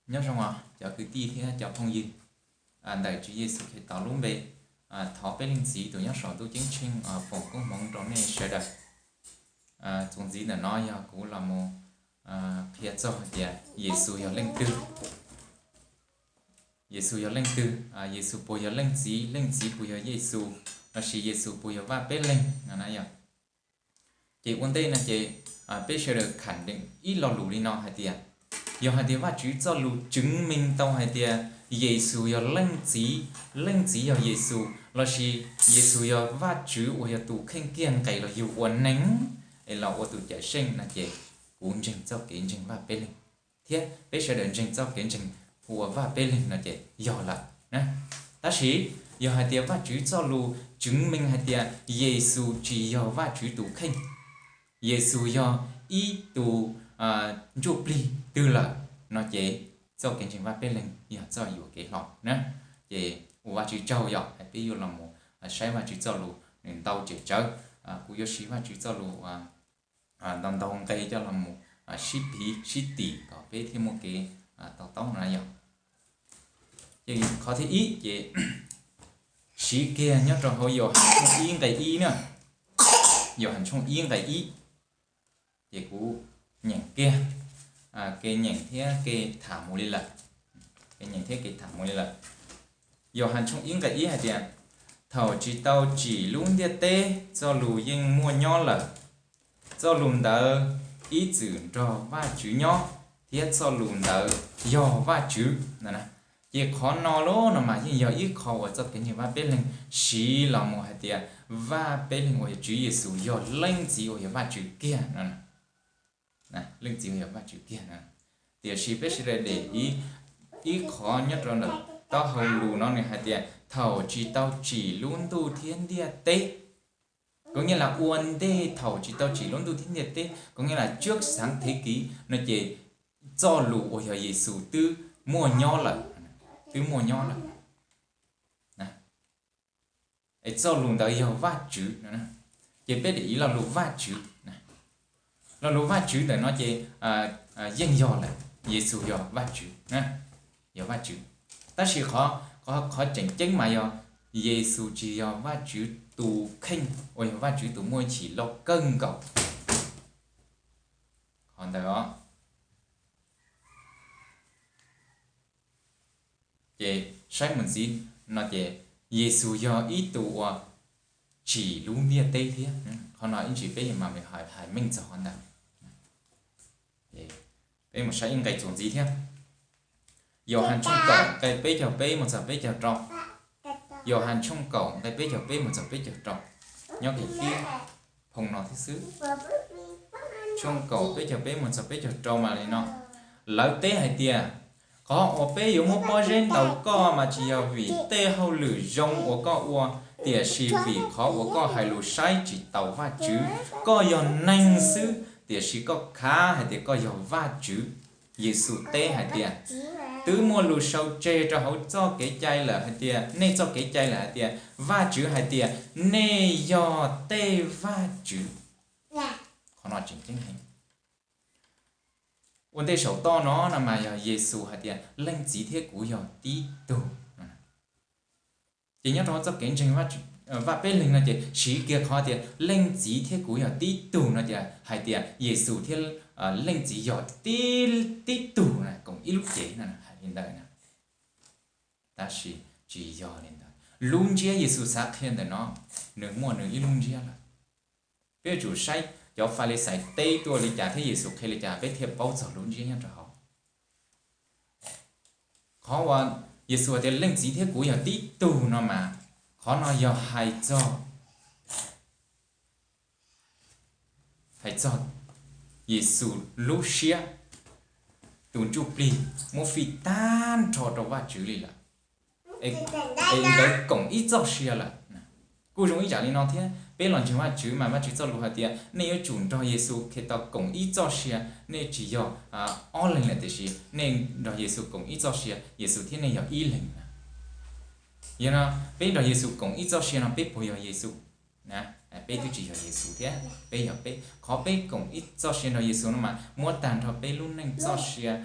Nyob zoo os cov kwv tij thiab cov phooj ywg, ntawm Tswv Yexus Khetos lub npe, thov peb Leej Txiv tus nyob saum ntuj ceeb tsheej foom koob hmoov rau nej sawv daws. Txuas ntxiv ntawm no yog kuv los mus qhia txog hais tias Yexus yog leej twg. Yexus yog leej twg? Yexus puas yog Leej Txiv? Leej Txiv puas yog Yexus? Lossis Yexus puas yog Vaj Peb Leeg no na yog? Ces ua ntej no ces peb sawv daws khẳng định ib lo lus li no hais tias, yog hais tias Vajtswv txoj lus chứng minh tau hais tias Yexus yog Leej Txiv, Leej Txiv yog Yexus, lossis Yexus yog Vajtswv uas yog tus kheej kiag nqes los yug ua neeg es los ua tus cawm seej no ces kuv ntseeg txoj kev ntseeg Vaj Peb Leeg, thiab peb sawv daws ntseeg txoj kev ntseeg hu ua Vaj Peb Leeg no ces yog lawm. Tab sis yog hais tias Vajtswv txoj lus chứng minh hais tias Yexus tsis yog Vajtswv tus kheej, Yexus yog ib tus ntsuj plig twg lawm no ces txoj kev ntseeg Vaj Peb Leeg yog txoj yuam kev hlo na. Ces ua Vajtswv tsaug yog hais peb yuav los mus saib Vajtswv txoj lus nws ntau tsem tsawv. Kuv yuav siv Vajtswv txoj lus ntau ntau nqe coj los mus sib piv sib tim kom peb thiaj muaj kev to taub no yog. Ces qhov thib ib ces siv kiag nyob rau hauv Yauhas tshooj ib nqe ib na. Yauhas tshooj ib nqe ib. Ces kuv nyeem kiag, ke nyeem thiab ke tham mus li lawm. Ke nyeem thiab ke tham mus li lawm. Yauhas tshooj ib nqe ib hais tias, thaum tsis tau tsim lub ntiaj teb, txoj lus yeej muaj nyob lawm. Txoj lus ntawd ib txwm nrog Vajtswv nyob, thiab txoj lus ntawd yog Vajtswv. Ces qhov no los no mas yeej yog ib qho uas txoj kev ntseeg Vaj Peb Leeg siv los mus hais tias Vaj Peb Leeg uas yog Tswv Yexus yog Leej Txiv uas yog Vajtswv kiag no. Leej Txiv uas yog Vajtswv kiag no. Tiam sis peb sawv daws de ib, ib qhov nyob rau ntawm taub hau lus no nws hais tias thaum tsis tau tsim lub ntuj thiab ntiaj teb. Có nghĩa là ua ntej thaum tsis tau tsim lub ntuj thiab ntiaj teb, có nghĩa là trước sáng thế ký no ces txoj lus uas yog Yexus twb muaj nyob lawm, twb muaj nyob lawm. Es txoj lus ntawd yog Vajtswv. Ces peb de ib lo lus Vajtswv, lo lus Vajtswv ntawm no ces yeej yog lawm, Yexus yog Vajtswv, yog Vajtswv. Tab sis qhov, qhov tseem ceeb mas yog Yexus tsis yog Vajtswv tus kheej uas yog Vajtswv tus muaj ib chim loj kawg nkaus. Qhov ntawd os. Ces saib mus ntxiv no ces Yexus yog ib tug uas tsim lub ntiaj teb thiab. Qhov no ib ntsis peb yuav mam li hais meej txog qhov ntawd. Peb mus saib ib nqe txuas ntxiv thiab. Yauhas tshooj kaum nqe peb caug peb mus txog peb caug rau. Yauhas tshooj kaum nqe peb caug peb mus txog peb caug rau. Nyob kiag tib phoo no thiab xwb. Tshooj kaum peb caug peb mus txog peb caug rau mas li no: Lawv teb hais tias, qhov uas peb yuav muab pob zeb ntaus koj mas tsis yog vim tej hauj lwm zoo uas koj ua, tiam sis vim qhov uas koj hais lus saib tsis taus Vajtswv. Koj yog neeg xwb, tiam sis koj khav hais tias koj yog Vajtswv. Yexus teb hais tias, twb muaj lus sau tseg rau hauv txoj kev cai lawm hais tias, nej txoj kev cai lawm hais tias, Vajtswv hais tias nej yog tej vajtswv. Qhov no tseem ceeb heev. Ua ntej saum toj no no mas yog Yexus hais tias Leej Txiv thiab kuv yog tib tug. Ces nyob rau txoj kev ntseeg Vaj Peb Leeg no ces siv kiag qhov tias Leej Txiv thiab kuv yog tib tug no ces hais tias Yexus thiab Leej Txiv yog tib tug na, koom ib lub cev no hais li ntawd na. Tab sis tsis yog li ntawd. Lub ntsiab Yexus xav qhia ntawm no, nws muaj nws ib lub ntsiab lawm. Peb yuav tsum saib cov Falixais teb tuaj li cas thiab Yexus qhia li cas peb thiaj paub txog lub ntsiab nyob rau hauv. Qhov uas Yexus hais tias Leej Txiv thiab kuv yog tib tug no mas, qhov no yog hais txog, hais txog Yexus lub siab, tus ntsuj plig muab fij tag nrho rau Vajtswv li lawm. Es nkawd koom ib txoj sia lawm. Kuj zoo ib yam li no thiab, peb los ntseeg Vajtswv mas Vajtswv txoj lus hais tias nej yuav tsum nrog Yexus Khetos koom ib txoj sia, nej tsis yog ob leeg lawm tiam sis nej nrog Yexus koom ib txoj sia, Yexus thiab nej yog ib leeg na. Yog no, peb nrog Yexus koom ib txoj sia no peb puas yog Yexus? Peb twb tsis yog Yexus thiab, peb yog peb. Qhov peb koom ib txoj sia nrog Yexus no mas muab tag nrho peb lub neej txoj sia,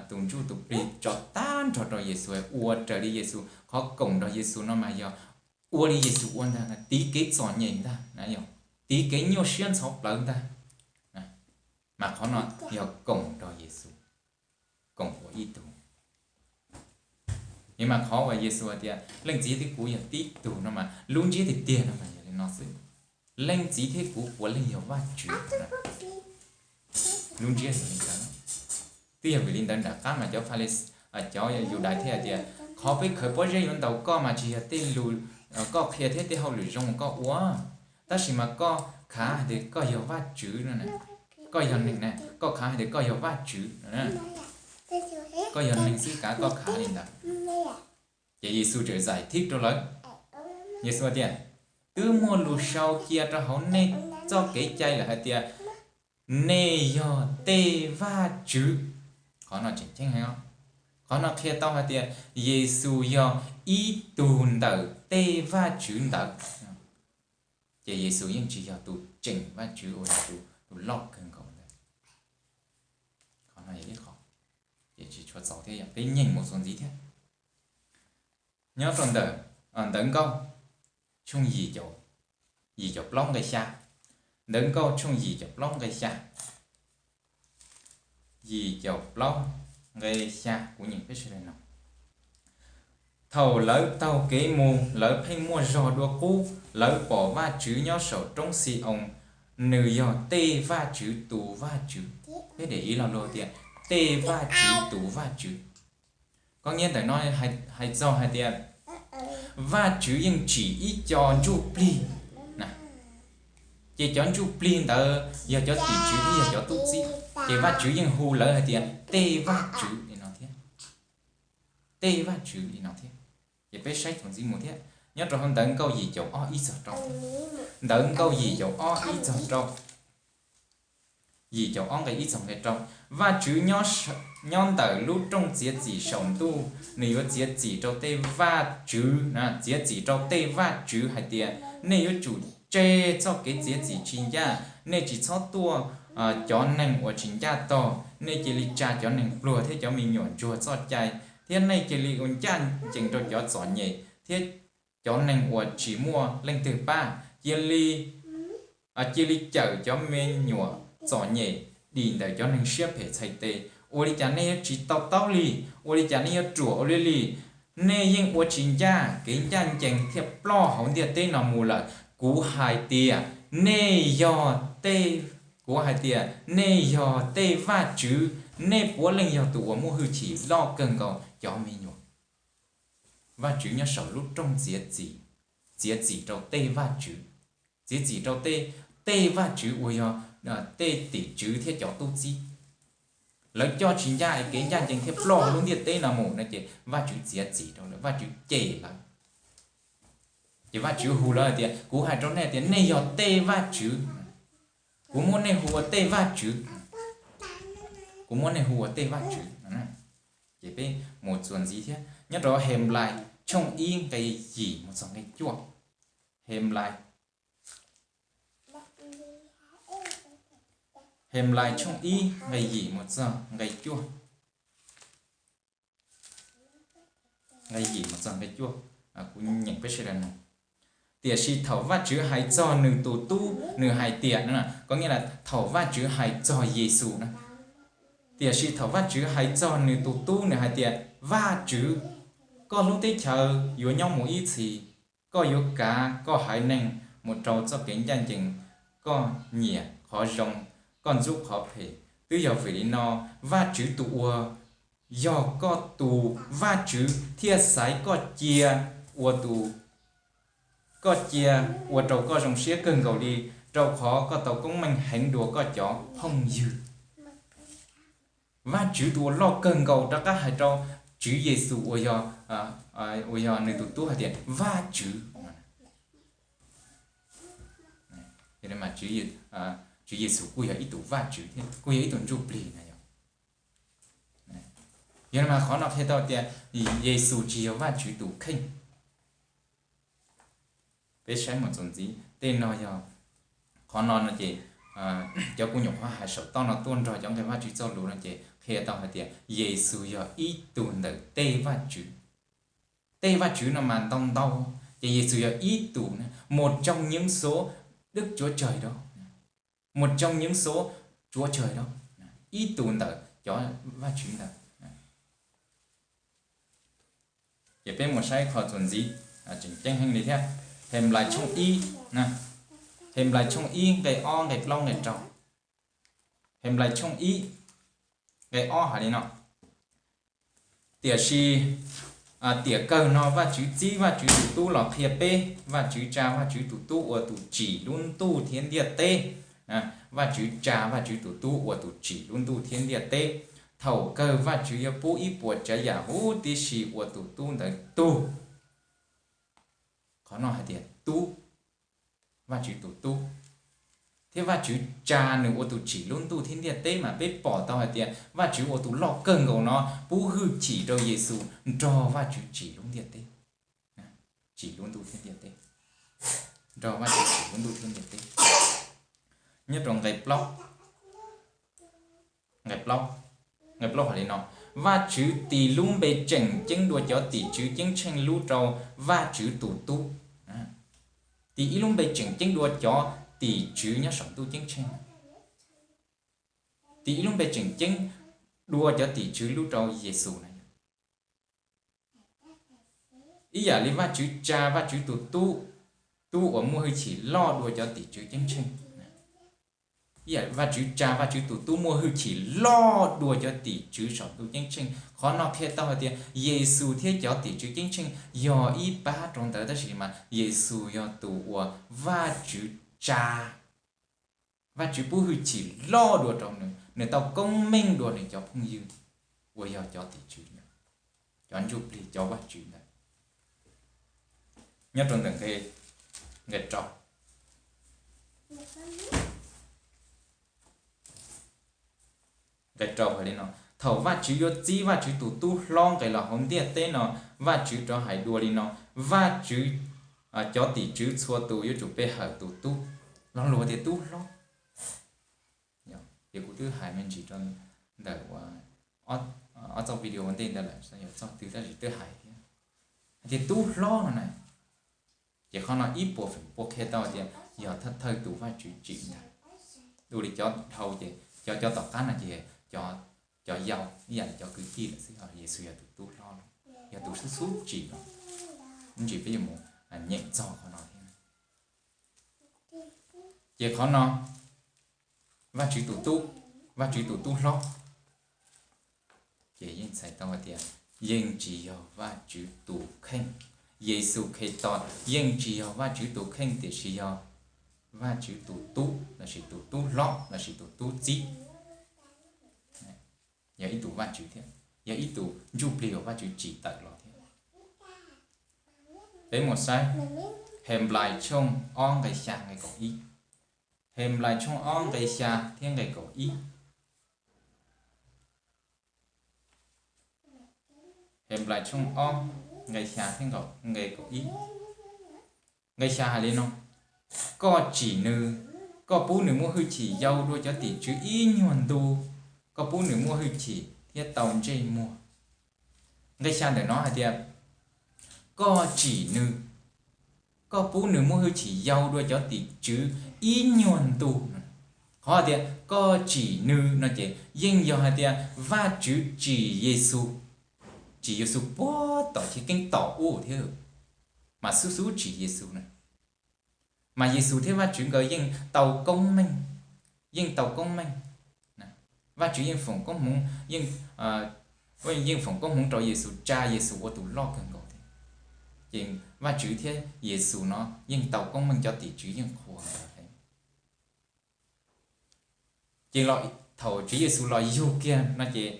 tus ntsuj tus plig tso tag nrho rau Yexus, ua raws li Yexus. Qhov koom nrog Yexus no mas yog ua li Yexus ua ntag, tiv kev txom nyem ntag, tiv kev nyuaj siab ntxhov plawv ntag. Mas qhov no yog koom nrog Yexus, koom ua ib tug. Mas qhov uas Yexus hais tias leej txiv thiab kuv yog tib tug no mas lub ntsiab tiag tiag no mas yog li no xwb: Leej txiv thiab kuv puav leej yog Vajtswv. Lub ntsiab li ntawd. Twb yog vim li ntawd nram qab mas cov Yudais thiaj hais tias qhov peb khaws pob zeb yuav ntaus koj mas tsis yog tej lus koj qhia thiab tej hauj lwm zoo koj ua, tab sis mas koj khav hais tias koj yog Vajtswv no, koj yog neeg na, koj khav hais tias koj yog Vajtswv, koj yog neeg xwb kav koj khav li ntawd. Ces Yexus txawm zais thib rau lawv. Yexus tias, twb muaj lus sau cia rau hauv nej txoj kev cai lawm hais tias, nej yog tej vaj tswv. Qhov no tseem ceeb heev, qhov no qhia tau hais tias Yexus yog ib tug ntawm tej vaj tswv ntawd. Ces Yexus yeej tsis yog tus tseem vaj tswv uas yog tus loj kawg nkaus ntawd. Qhov no yog ib qho, ces tsis tshua txaus thiab, yog peb nyeem mus txuas ntxiv thiab. Nyob rau ntawm Ntawv Nkauj tshooj yim caum plaub nqe xya. Ntawv Nkauj tshooj yim caum plaub nqe xya. Yim caum plaub nqe xya, kuv nyeem peb sawv daws no. Thaum lawv taug kev mus, lawv pheej muaj zog dua qub, lawv pom Vajtswv nyob saum roob Xi-oos, nws yog tej vaj tswv tus Vajtswv. Peb de ib lo lus tias tej vaj tswv tus Vajtswv. Koj nyiaj ntawm no hais txog hais tias Vajtswv yeej tsim ib co ntsuj plig na, ces cov ntsuj plig ntawd yog cov tim tswv thiab yog cov tub txib, ces Vajtswv yeej hu lawv hais tias tej vaj tswv li no thiab, tej vaj tswv li no thiab. Ces peb saib txuas ntxiv mus thiab, nyob rau hauv Ntawv Nkauj yim caum ob ib txog rau, Ntawv Nkauj yim caum ob ib txog rau, yim caum ob nqe ib txog nqe rau. Vajtswv nyob ntawm lub rooj txiav txim saum ntuj, nws yuav txiav txim rau tej vaj tswv, txiav txim rau tej vaj tswv hais tias, nej yuav tsum tseg txoj kev txiav txim tsis ncaj, nej tsis txhob tuaj cov neeg uas tsis ncaj tog, nej cia li tsa cov neeg pluag thiab cov me nyuam ntsuag txoj cai, thiab nej cia li ua ncaj ncees rau cov txom nyem thiab cov neeg uas tsis muaj leej twg pab, cia li cia li cawm cov me nyuam txom nyem dim ntawm cov neeg siab phem txhais tes. Ua li cas nej yuav tsis to taub li? Ua li cas nej yuav ruam ua luaj li? Nej yeej ua tsis ncaj, kev ncaj ncees thiaj ploj hauv ntiaj teb no mus lawm. Kuv hais tias nej yog tej, kuv hais tias nej yog tej vaj tswv, nej puav leej yog tus uas muaj hwj chim loj kawg nkaus cov me nyuam. Vaj tswv nyob saum lub rooj txiav txim, txiav txim rau tej vaj tswv, txiav txim rau tej, tej vaj tswv uas yog tej tim tswv thiab cov tub txib. Lawv coj tsis ncaj es kev ncaj ncees thiaj ploj hauv lub ntiaj teb no mus no ces Vaj tswv txiav txim rau lawv, Vaj tswv cem lawv. Ces Vaj tswv hu lawv hais tias, kuv hais rau nej tias nej yog tej vaj tswv, kuv muab nej hu ua tej vaj tswv, kuv muab nej hu ua tej vaj tswv. Ces peb mus txuas ntxiv thiab, nyob rau Henplais tshooj ib nqe yim mus txog nqe cuaj. Henplais, Henplais tshooj ib nqe yim mus txog nqe cuaj. Nqe yim mus txog nqe cuaj, kuv nyeem peb sawv daws mloog. Tiam sis thaum Vaj tswv hais txog nws tus tub, nws hais tias, koj nyiaj las thaum Vaj tswv hais txog Yexus na, tiam sis thaum Vaj tswv hais txog nws tus tub, nws hais tias, Vaj tswv, koj lub teb chaws yuav nyob mus ib txhis, koj yuav kav koj haiv neeg mus rau txoj kev ncaj ncees, koj nyiam qhov zoo, koj ntxub qhov phem. Twb yog vim li no, Vaj tswv tus uas yog koj tus Vaj tswv thiaj xaiv koj cia ua tus, koj cia ua rau koj zoo siab kawg nkaus li, rau qhov koj tau koob meej heev dua koj cov phooj ywg. Vaj tswv tus uas loj kawg nkaus rov qab hais rau Tswv Yexus uas yog, uas yog nws tus tub hais tias, Vaj tswv. Tswv Yexus kuj yog ib tug Vaj tswv thiab kuj yog ib tug ntsuj plig na. Yog li mas qhov no qhia tau tias Yexus tsis yog Vaj tswv tus kheej. Peb saib mus txuas ntxiv, tej no yog, qhov no no ces cov kuv nyuam qhuav hais saum toj no tuaj nrog cov nqe Vaj tswv txoj lus no ces qhia tau hais tias Yexus yog ib tug ntawm tej vaj tswv. Tej vaj tswv no mas ntau ntau, ces Yexus yog ib tug, một trong những số Đức Chúa Trời đó, một trong những số Chúa Trời đó, ib tug ntawm cov vaj tswv ntawd. Ces peb mus saib qhov txuas ntxiv, tseem ceeb heev li thiab. Henplais tshooj ib, Henplais tshooj ib nqe ob nqe plaub nqe rau. Henplais tshooj ib nqe ob hais li no: Tiam sis tiam kawg no Vajtswv txib Vajtswv tus Tub los qhia peb, Vajtswv tsa Vajtswv tus Tub ua tus tsim lub ntuj thiab ntiaj teb. Vajtswv tsa Vajtswv tus Tub ua tus tsim lub ntuj thiab ntiaj teb. Thaum kawg Vajtswv yuav pub ib puas tsav yam huv tib si ua tus Tub ntawd tug. Qhov no hais tias Tub, Vajtswv tus Tub, thiab Vajtswv tsa nws ua tus tsim lub ntuj thiab ntiaj teb, mas peb pom tau hais tias Vajtswv ua tus loj kawg nkaus no pub hwj chim rau Yexus nrog Vajtswv tsim lub ntiaj teb, tsim lub ntuj thiab ntiaj teb, nrog Vajtswv tsim lub ntuj thiab ntiaj teb. Nyob rau nqe plaub, nqe plaub hais li no: Vajtswv tis lub npe tseem ceeb dua cov tim tswv ceeb tsheej lub rau Vajtswv tus Tub. Tis ib lub npe tseem ceeb dua cov tim tswv nyob saum ntuj ceeb tsheej. Tis ib lub npe tseem ceeb dua cov tim tswv lub rau Yexus na. Ib yam li Vajtswv tsa Vajtswv tus Tub, Tub uas muaj hwj chim loj dua cov tim tswv ceeb tsheej. Ib yam Vajtswv tsa Vajtswv tus Tub muaj hwj chim loj dua cov tim tswv saum ntuj ceeb tsheej. Qhov no qhia tau hais tias Yexus thiab cov tim tswv ceeb tsheej yog ib pab rau ntawd, tab sis mas Yexus yog tus uas Vajtswv tsa, Vajtswv pub hwj chim loj dua rau nws, nws tau koob meej dua nws cov phooj ywg uas yog cov tim tswv, cov ntsuj plig, cov Vajtswv ntawd. Nyob rau ntawm nqe rau, nqe rau hais li no: Thaum Vajtswv yuav txib Vajtswv tus Tub hlob nqis los hauv ntiaj teb no, Vajtswv rov hais dua li no: Vajtswv, cov tim tswv txhua tus yuav tsum pe hawm tus Tub. Lo lus tias Tub hlob, ces kuv twb hais me ntsis rau ntawm ob txoj video ua ntej ntawd lawm, xyov yog txoj twg tab sis twb hais thiab, hais tias Tub hlob no na. Ces qhov no ib puas feem pua qhia tau tias yog thawj thawj tus Vajtswv tsim ntag. Dua li cov dhau ces cov, cov tom qab no ces cov yau ib yam li cov kwv tij lawm xwb, ho Yexus yog tus Tub hlob los, yog tus xub xub tsim los, ib ntsis peb yuav mus nyeem txog qhov no thiab. Ces qhov no, Vajtswv tus Tub, Vajtswv tus Tub hlob, ces yeej txhais tau hais tias yeej tsis yog Vajtswv tus kheej. Yexus Khetos yeej tsis yog Vajtswv tus kheej, tiam sis yog Vajtswv tus Tub lossis tus Tub hlob lossis tus Tub txib. Yog ib tug Vajtswv thiab, yog ib tug ntsuj plig uas Vajtswv tsim tawm los thiab. Peb mus saib Henplais tshooj ob nqe xya nqe kaum ib. Henplais tshooj ob nqe xya thiab nqe kaum ib. Henplais tshooj ob nqe xya thiab nqe kaum ib. Nqe xya hais li no: Koj tsim nws, koj pub nws muaj hwj chim yau dua cov tim tswv ib nyuag ntu, koj pub nws muaj hwj chim thiab tau ntsej muag. Nqe xya ntawm no hais tias koj tsim nws, koj pub nws muaj hwj chim yau dua cov tim tswv ib nyuag ntu. Qhov hais tias koj tsim nws no ces yeej yog hais tias Vajtswv tsim Yexus, tsim Yexus puag tom chiv keeb tom ub thiab, mas xub xub tsim Yexus na. Mas Yexus thiab Vajtswv nkawd yeej tau koob meej, yeej tau koob meej. Vajtswv yeej foom koob hmoov, yeej, yeej foom koob hmoov rau Yexus, tsa Yexus ua tus loj kawg nkaus thiab. Ces Vajtswv thiab Yexus no yeej tau koob meej, cov tim tswv yeej qhuas ntawd. Ces thaum Tswv Yexus los yug kiag no ces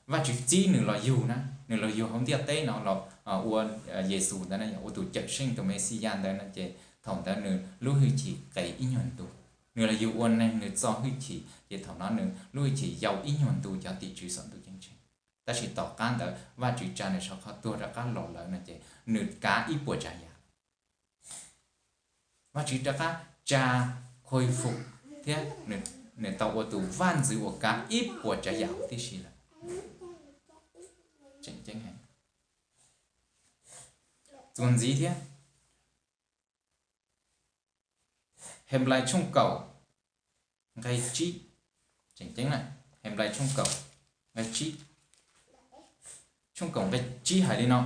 Vajtswv txib nws los yug na, nws los yug hauv ntiaj teb no los ua Yexus ntawd na, ua tus cawm seej, tus Mexiyas ntawd no ces thaum ntawd nws lub hwj chim qes ib nyuag ntu. Nws los yug ua neeg, nws txo hwj chim ces thaum no nws lub hwj chim yau ib nyuag ntu cov tim tswv saum ntuj ceeb tsheej. Tab sis tom qab ntawd Vajtswv tsa nws sawv qhov tuag rov qab los lawm no ces nws kav ib puas tsav yam. Vajtswv rov qab tsa khôi phục thiab nws nws tau ua tus vaj ntxwv uas kav ib puas tsav yam huv tib si lawm. Tseem ceeb heev. Txuas ntxiv thiab, Henplais tshooj kaum nqe tsib, tseem ceeb na, Henplais tshooj kaum nqe tsib, tshooj kaum nqe tsib hais li no: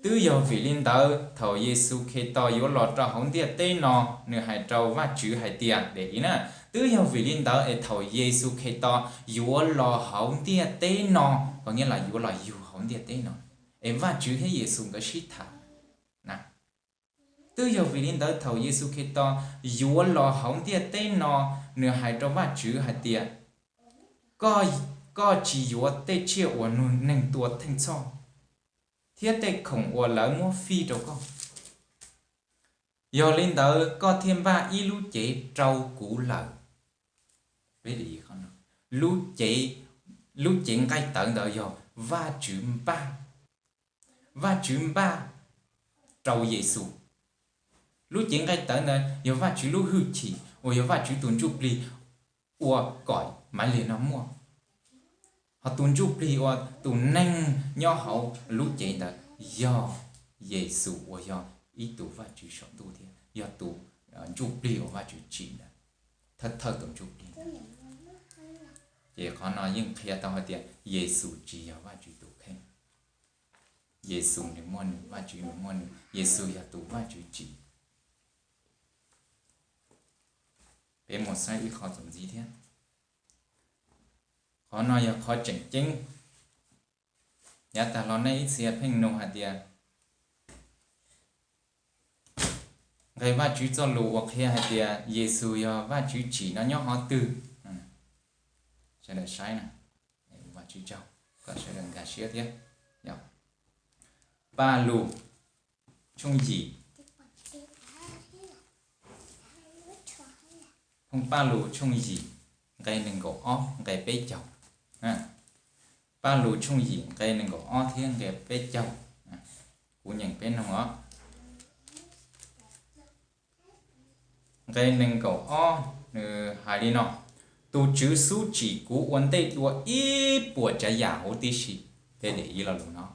Twb yog vim li ntawd thaum Yexus Khetos yuav los rau hauv ntiaj teb no, nws hais rau Vajtswv hais tias, de ib na, twb yog vim li ntawd es thaum Yexus Khetos yuav los hauv ntiaj teb no, ko nyiaj los yuav los yug hauv ntiaj teb no, es Vajtswv thiab Yexus nkawd sib tham na. Twb yog vim li ntawd thaum Yexus Khetos yuav los hauv ntiaj teb no, nws hais rau Vajtswv hais tias, koj tsis yuav tej tsiaj uas neeg tua theej txhoj, thiab tej khoom uas lawv muab fij rau koj. Yog li ntawd koj thiaj npaj ib lub cev rau kuv lawm. Lub cev, lub cev nqaij tawv ntawd yog Vajtswv npaj, Vajtswv npaj rau Yexus. Lub cev nqaij tawv ntawd yog Vajtswv lub hwj chim uas yog Vajtswv tus ntsuj plig ua kom maiv lig no muaj. Ho tus ntsuj plig uas tus neeg nyob hauv lub cev ntawd yog Yexus uas yog ib tus Vajtswv saum ntuj thiab yog tus ntsuj plig uas Vajtswv tsim ntawd, thawj thawj tus ntsuj plig. Ces qhov no yeej qhia tau hais tias Yexus tsis yog Vajtswv tus kheej. Yexus nws muaj nws, Vajtswv nws muaj nws, Yexus yog tus Vajtswv tsim. Peb mus saib ib qho txuas ntxiv thiab. Qhov no yog qhov tseem ceeb. Yav tag los nej ib txhia pheej nug hais tias, nqe Vajtswv txoj lus uas qhia hais tias Yexus yog Vajtswv tsim no nyob qhov twg? Sawv daws saib na, Vajtswv tsaug kom sawv daws nkag siab thiab. Paj Lug tshooj yim, Phoo Paj Lug tshooj yim nqe nees nkaum ob nqe peb caug. Paj Lug tshooj yim nqe nees nkaum ob thiab nqe peb caug. Kuv nyeem peb noog os. Nqe nees nkaum ob nws hais li no: Tus Tswv xub tsim kuv ua ntej dua ib puas tsav yam huv tib si. Peb de ib lo lus no: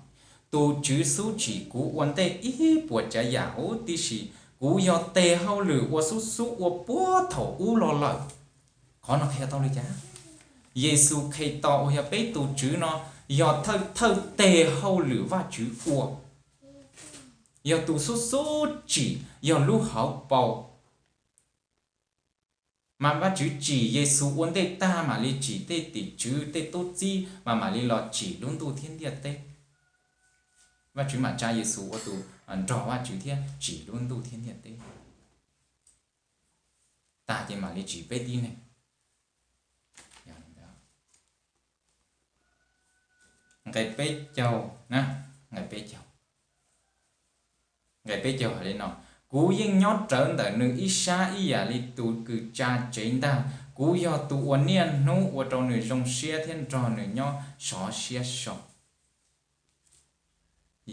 Tus Tswv xub tsim kuv ua ntej ib puas tsav yam huv tib si. Kuv yog tes hauj lwm uas xub xub ua puag thaum ub los lawm. Qhov no qhia tau li cas? Yexus Khetos uas yog peb tus Tswv no yog thawj thawj tes hauj lwm Vajtswv ua, yog tus xub xub tsim, yog lub hauv paus. Mas Vajtswv tsim Yexus ua ntej tag mam li tsim tej tim tswv tej tub txib mas mam li los tsim lub ntuj thiab ntiaj teb. Vajtswv mam tsa Yexus ua tus nrog Vajtswv thiab tsim lub ntuj thiab ntiaj teb tag ces mam li tsim peb tib neeg. Nqe peb caug na, nqe peb caug, nqe peb caug hais li no: Kuv yeej nyob rawv ntawm nws ib sab ib yam li tus kws tsa tsev ntag. Kuv yog tus uas niaj hnub ua rau nws zoo siab thiab nrog nws nyob sov siab so.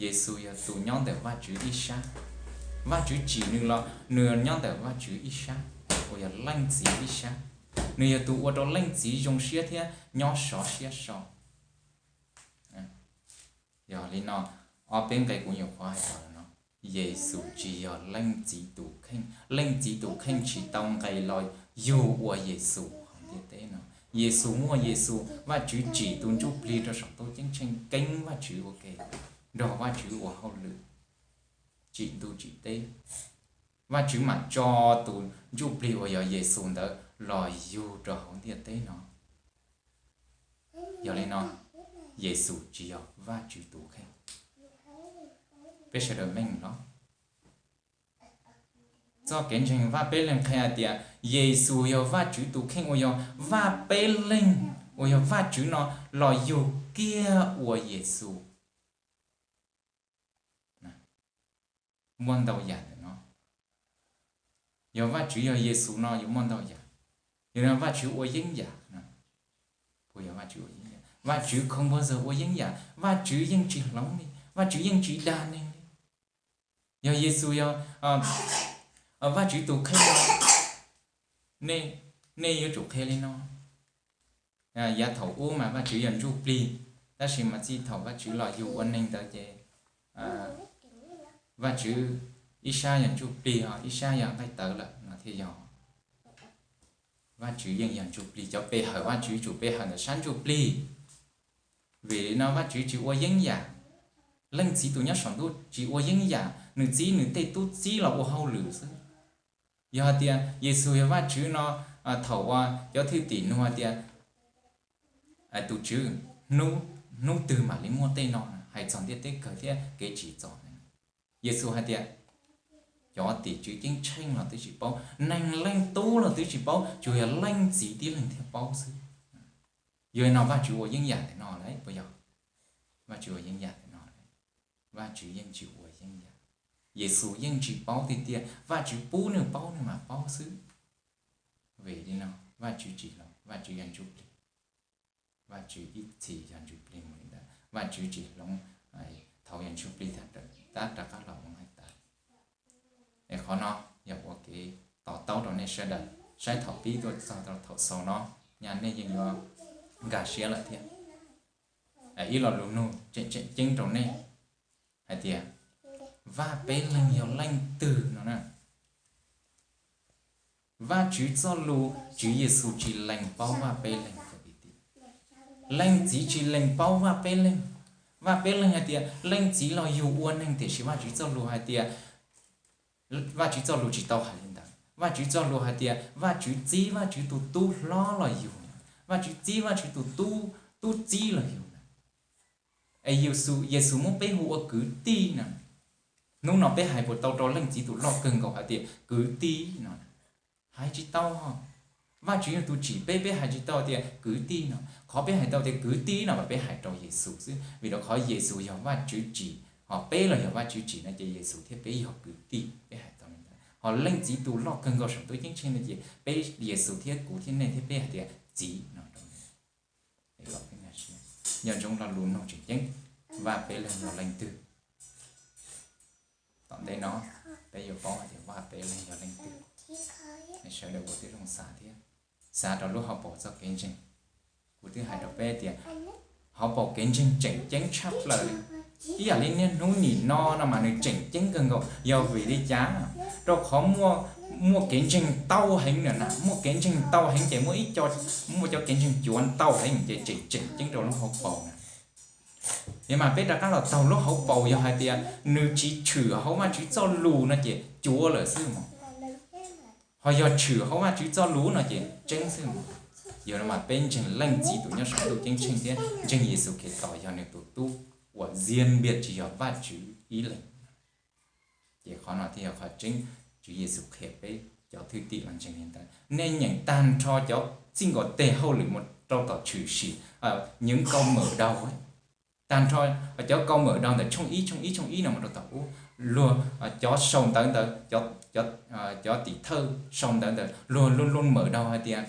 Yexus yog tus nyob ntawm Vajtswv ib sab. Vajtswv tsim nws los nws nyob ntawm Vajtswv ib sab, uas yog Leej Txiv ib sab. Nws yog tus ua rau Leej Txiv zoo siab thiab nyob sov siab so. Yog li no, ob peb nqe kuv nyuam qhuav hais tau no, Yexus tsis yog Leej Txiv tus kheej. Leej Txiv tus kheej tsis tau nqes los yug ua Yexus hauv ntiaj teb no. Yexus muaj Yexus, Vajtswv tsim tus ntsuj plig rau saum ntuj ceeb tsheej keeb Vajtswv ua ke, nrog Vajtswv ua hauj lwm, tsim ntuj tsim teb. Vajtswv mam tso tus ntsuj plig uas yog Yexus ntawd los yug rau hauv ntiaj teb no. Yog li no, Yexus tsis yog Vajtswv tus kheej. Peb sawv daws meej los? Txoj kev ntseeg Vaj Peb Leeg qhia hais tias Yexus yog Vajtswv tus kheej uas yog Vaj Peb Leeg, uas yog Vajtswv no los yug kiag ua Yexus. Muaj ntau yam ntawm no. Yog Vajtswv yog Yexus no yuav muaj ntau yam. Yog no Vajtswv ua yeeb yam. Puas yog Vajtswv ua yeeb yam? Vajtswv khoom npog zawg ua yeeb yam. Vajtswv yeej tsis hloov li, Vajtswv yeej tsis dag neeg li. Yog Yexus yog Vajtswv tus kheej no, nej yuav tsum qhia li no. Yav thaum ub mas Vajtswv yog ntsuj plig, tab sis mas txij thaum Vajtswv los yug ua neeg ntawd ces Vajtswv ib sab yog ntsuj plig, ho ib sab yog nqaij tawv lawm no thiaj yog. Vajtswv yeej yog ntsuj plig, cov pe hawm Vajtswv tsum pe hawm ntawm sab ntsuj plig. Vim li no Vajtswv tsis ua yeeb yam. Leej Txiv tus nyob saum ntuj tsis ua yeeb yam, nws txib nws tej tub txib los ua hauj lwm xwb. Yog hais tias Yexus yog Vajtswv no, thaum uas cov thwj tim nug hais tias tus Tswv, hnub twg mam li muaj tej no hais txog ntiaj teb kawg thiab kev tsim txom? Yexus hais tias cov tim tswv ceeb tsheej los twb tsis paub, neeg Leej Tub los twb tsis paub, tsuas yog Leej Txiv tib leeg thiaj paub xwb. Yog li no Vajtswv ua yeeb yam ntawm no lawm puas yog? Vajtswv ua yeeb yam ntawm no lawm. Vajtswv yeej tsis ua yeeb yam. Yexus yeej tsis paub tiag tiag, Vajtswv pub nws paub nws mam paub xwb. Vim li no Vajtswv tsis hloov, Vajtswv yog ntsuj plig. Vajtswv ib txhis yog ntsuj plig mus li ntawd, Vajtswv tsis hloov thaum yog ntsuj plig tab rov qab los ua nqaij tawv. Es qhov no yog ua kev to taub rau nej sawv daws saib thaum pib tuaj txog rau thaum xaus no, nyaj nej yeej yuav nkag siab lawm thiab. Ib lo lus nug tseem tseem ceeb rau nej hais tias Vaj Peb Leeg yog leej twg no na. Vajtswv txoj lus, Tswv Yexus tsis lees paub Vaj Peb Leeg. Leej Txiv tsis lees paub Vaj Peb Leeg. Vaj Peb Leeg hais tias Leej Txiv los yug ua neeg, tiam sis Vajtswv txoj lus hais tias, Vajtswv txoj lus tsis tau hais li ntawd. Vajtswv txoj lus hais tias Vajtswv txib Vajtswv tus tub hlob los yug, Vajtswv txib Vajtswv tus tub, tub txib los yug na. Es Yexus muab peb hu ua kwv tij no. Hnub no peb hais puas tau rau Leej Txiv tus loj kawg nkaus hais tias kwv tij no? Hais tsis tau. Vajtswv yog tus tsim peb, peb hais tsis tau tias kwv tij no. Qhov peb hais tau tias kwv tij no mas peb hais rau Yexus xwb, vim rau qhov Yexus yog Vajtswv tsim, ho peb los yog Vajtswv tsim no ces Yexus thiab peb yog kwv tij, peb hais tau li ntawd. Ho Leej Txiv tus loj kawg nkaus saum ntuj ceeb tsheej no ces peb, Yexus thiab kuv thiab nej thiab peb hais tias Txiv no rau. Nco ntsoov lo lus nug tseem ceeb, Vaj Peb Leeg yog leej twg? Tom ntej no peb yuav paub hais tias Vaj Peb Leeg yog leej twg. Sawv daws ua tib zoo xav thiab, xav rau lub hauv paus txoj kev ntseeg. Kuv twb hais rau peb tias hauv paus kev ntseeg tseem ceeb tshaj plaws li. Ib yam li niaj hnub nim no no mas nws tseem ceeb kawg nkaus. Yog vim li cas? Rau qhov muaj kev ntseeg ntau heev na, muaj kev ntseeg ntau heev ces muaj ib co, muaj cov kev ntseeg cuav ntau heev ces tseem tseem ceeb rau lub hauv paus na. Es mas peb rov qab los taug lub hauv paus, yog hais tias nws tsis tshwm hauv Vajtswv txoj lus no ces cuav lawm xwb mog. Ho yog tshwm hauv Vajtswv txoj lus no ces tseeb xwb mog. Yog no mas peb ntseeg Leej Txiv tus nyob saum ntuj ceeb tsheej thiab ntseeg Yexus Khetos yog nws tus tub uas zias npias tsis yog Vajtswv ib leeg. Ces qhov no thiaj yog qhov tseeb. Tswv Yexus qhia peb cov thwj tim los ntseeg li ntawd. Nej nyeem tag nrho cov txij nkaus tes hauj lwm mus rau tom tshwm sim, những Câu Mở Đầu, tag nrho cov Câu Mở Đầu ntawm tshooj ib, tshooj ib, tshooj ib no mus rau tom ub, luag cov sau ntawv ntawd, cov tim thawj sau ntawv ntawd luag luôn luôn mở đầu hais tias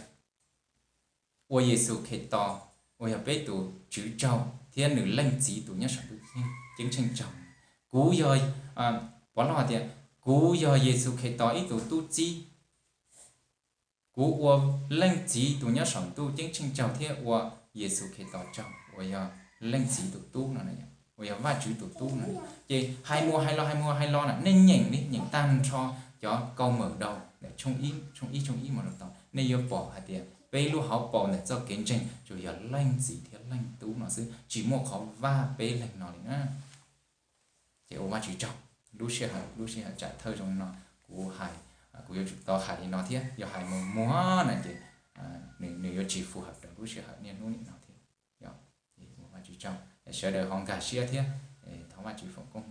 ua Yexus Khetos uas yog peb tus Tswv tsaug thiab nws Leej Txiv tus nyob saum ntuj ceeb tsheej tsaug. Kuv yog, Pov Log hais tias, kuv yog Yexus Khetos ib tug tub txib. Kuv ua Leej Txiv tus nyob saum ntuj ceeb tsheej tsaug thiab ua Yexus Khetos tsaug uas yog Leej Txiv tus tub no, uas yog Vajtswv tus tub no. Ces hais mus hais los, hais mus hais los na, nej nyeem li, nyeem tag nrho cov Câu Mở Đầu ntawm tshooj ib, tshooj ib, tshooj ib mus rau tom, nej yuav pom hais tias peb lub hauv paus ntawm txoj kev ntseeg tsuas yog Leej Txiv thiab Leej Tub no xwb, tsis muaj qhov Vaj Peb Leeg no li na. Ces ua Vajtswv tsaug, lub sij hawm, lub sij hawm tsam thawj zoo no kuv hais, kuv yuav tsum tau hais li no thiab, yog hais mus muag na ces nws yuav tsis phù hợp rau lub sij hawm niaj hnub nim no thiab. Ua Vajtswv tsaug, sawv daws ho nkag siab thiab, thov Vajtswv foom koob